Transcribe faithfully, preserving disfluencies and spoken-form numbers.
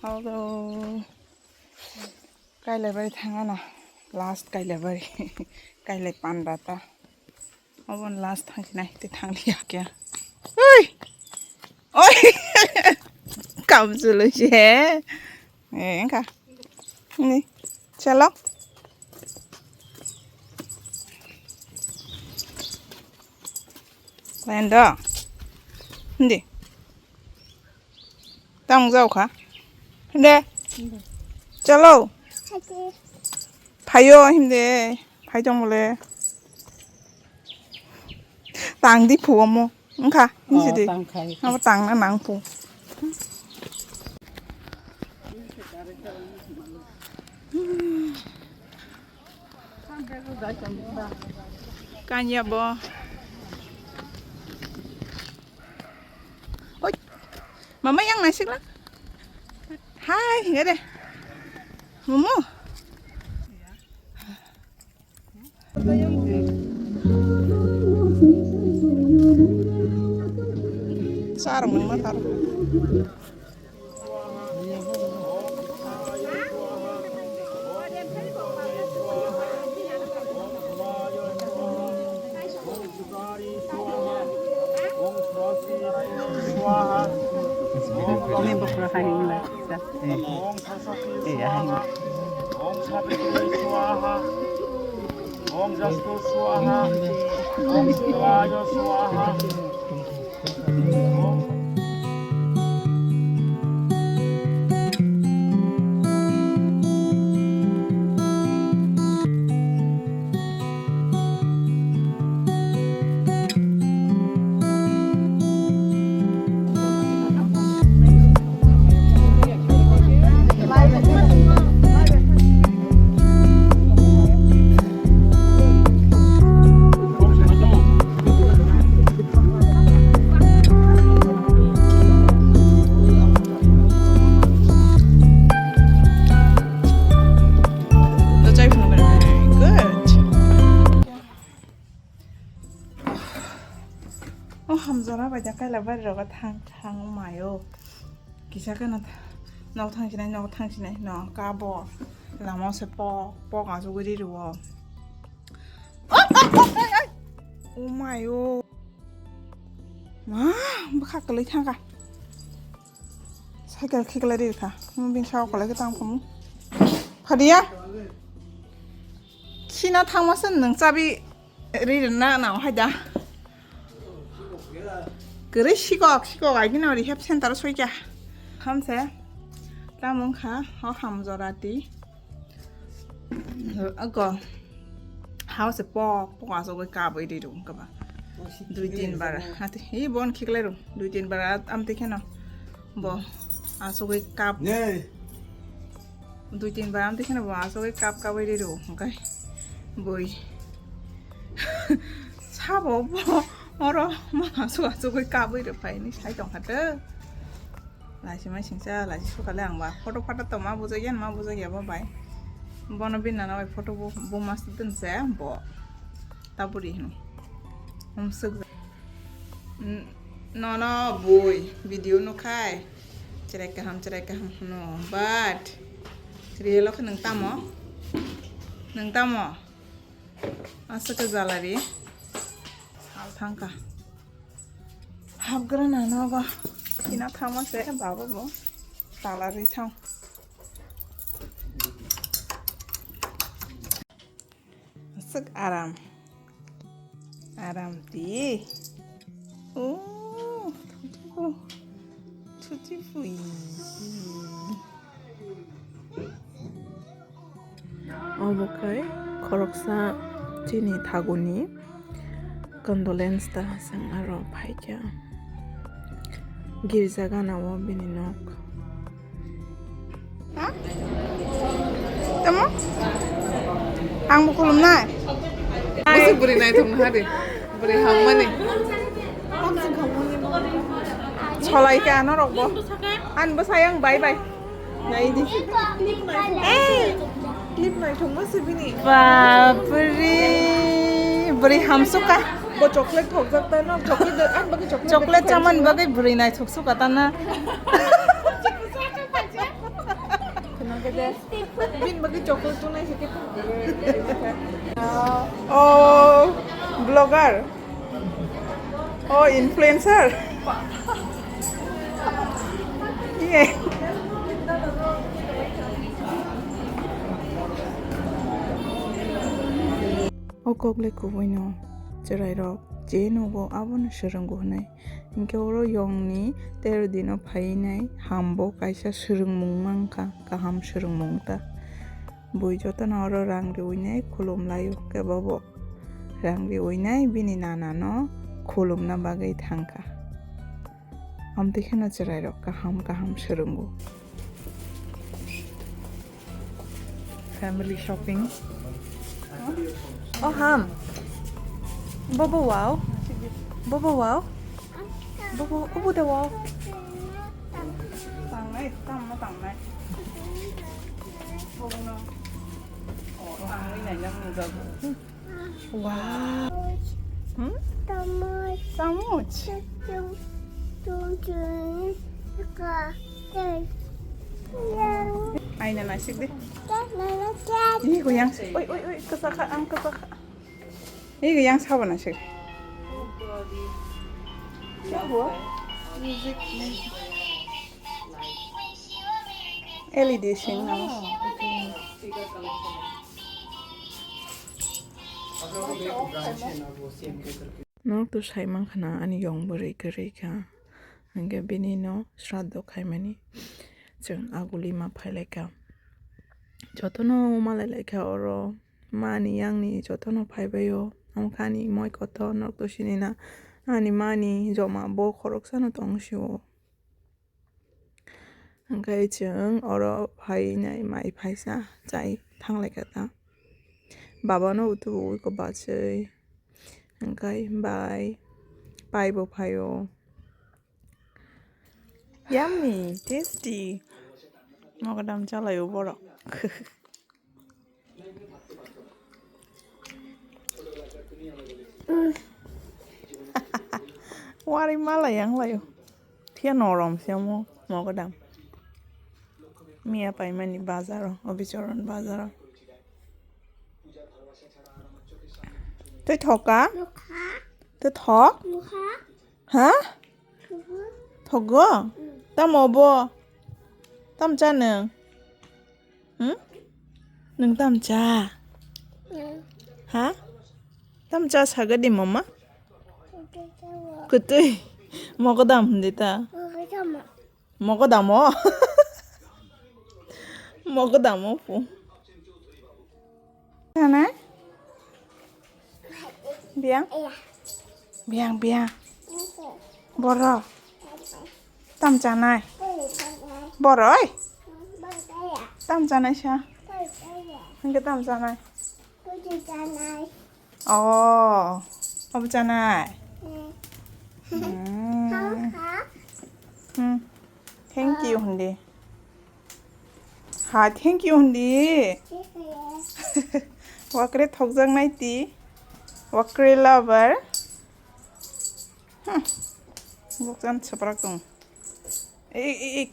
Hello. Kailaibari thangana. Last Kailaibari. Kailai panda ta. Obon last thangsinai te thangliya kya. Oi. Oi. Kam sulu se. Eh, engka. Ni. Chalo. Lendo. Hindi. Tamo jaw kha. Hinde. Chalo. Phayo hinde. Phai tong bole. Tang di phu omo. Wngkha. Hinsi di. Tang khai. Abo tang na nang phu. Kanya bo. Oi. Mama yang naisik lang. Hai, ya deh. Momo. Sarung nang matar. Om Jastu Swaha, Om Sivaya Swaha, Om O hamjora bai da kaila bari rogo thang thang mayo. Kisa khe no nok thang sinai, nok thang sinai, no kabo. Lama se pok pok asuguri rwo. O mayo. Ma, bwkha kwlwi thangkha. Cycle khiklai ri kha. Bin sao kwlai khe tang phamu. Phadiya. Sina thangma se nwng chabi ri rwna nang hai da. Kwrwi sikok sikok ai bino rehab center soika. Hamse. Tamo wngkha o hamjora ti. Ako. Hao se pok pok asogoi kaboi ri rung kaba. Dui tin bar. Hati, i bon khiklai rung. Dui tin bar am te kheno. Bo asogoi kap. Dui tin bar am te kheno bo asogoi kap kaboi ri rung. Hwnkhe boi. Sabo bo oro ma asog asogoi kaboi ri phai ni sai tong kha to. Laisi mai singsa, laisi sukale ang ba photo photo to ma bujai yan, ma bujai ya bo bai. Bono bin nana bai photo bo, bo mas dun se bo. Taburi hino. Hum suk. Nono bui video no khai. Cherai kaham, cherai kaham no. But real khe nang tamo? Nang tamo? Aswk khe jalari. Sal thangkha. Hapgra nanogo. Kina thangma se baba bo. Talarwi thang. Aswk aram. Aram ti. Oh. Chuti phui. Omo khe khoroksa chini thaguni condolence ta chwng aro phaikha girja gana o bini nok. Ha? Tamo? Ang bo khulumnai. Bwswk bwrwi naithok naha de. Bwrwi hammani. Solai kha norok bo. An bwsai ang bye bye. Nai di. Clip naithok. Hey! Clip naithokma se bini. Bapre! Bwrwi hamsukha. Bo chocolate thokjak ta no. Chocolate, ang bagwi chocolate. Chocolate chamani bagwi bwrwi naithok sukha ta na. Chocolate. Bini bagwi chocolate tunai se khe. Oh, vlogger. Oh, influencer. Ye. O kok le kubui no, chwrai rok je nugo abono swrwngo hwnwi. Hinkhe oro yongni tero dino phainai hambo kaisa swrwngmung mankha, kaham swrwngmung ta. Bui jotono oro rang riwinai khulum laio, kebobo rang riwinai bini nanano khulumna bagwi thangkha. Amtwi kheno chwrairok kaham kaham swrwngo. Family shopping. Oh, ham. Bobo wow. Bobo wow. Bobo, obo de wow. Tangnai, tamma tangnai. Bobo no. Oh, tangwi naina nungjago. Wow. Hmm? Tamuj. Tamuj. Tutung. Tutung. Ka. Tes. Yang. Aina naisik de. Tes, nana, tes. Ini goyang. Oi, oi, oi, kesakha, ang kesakha. Ini goyang sabo naisik. Kya hua? Music, music. L E D sing nang. Norok to sai mankha na ani yong bwrwi kwrwi kha. Hwnkhe bini no sraddho khaimani chwng aguli ma phailaikha. Jotono malailaikha oro. Mani yangni jotono phaibaio. Amkha ani moi kotor norok to sinina. Ani mani joma bo khoroksano tongsio. Hwnkhe chwng oro phainai mai phaisa chai thanglaikha ta. Babano utubo uiko bachwi. Hwnkhe bai paibo phaio. Yummy, tasty. Mogodam chalaio borok. Wari mala yang layo. Phiya norom se mo mogodam. Miya paimani bazaro, obichoron bazaro. Tei thoka? Nukha. Tei thok? Nukha. Ha? Nukha. Thogo? Mm. Tamo bo? Tam cha nwng? Hmm? Nwng tam cha? Mm. Ha? Tam cha sagadi mama? Kwtwi cha wo. Kwtwi. Mogodam hindi ta. Mogodam. Mogodamo? Mogodamo pu. Sana? Biang? Biang, biang. Boro. Tam chanai. Boro, oi. Tam chanai sa. Hingke tam chanai. Oh, obo chanai. Hmm. Hmm. Thank you hindi. Ha, thank you hindi. Wakre thokjak nai ti. Wakre lover. Hmm. Buksan saprak tong. Ei, ei, ei,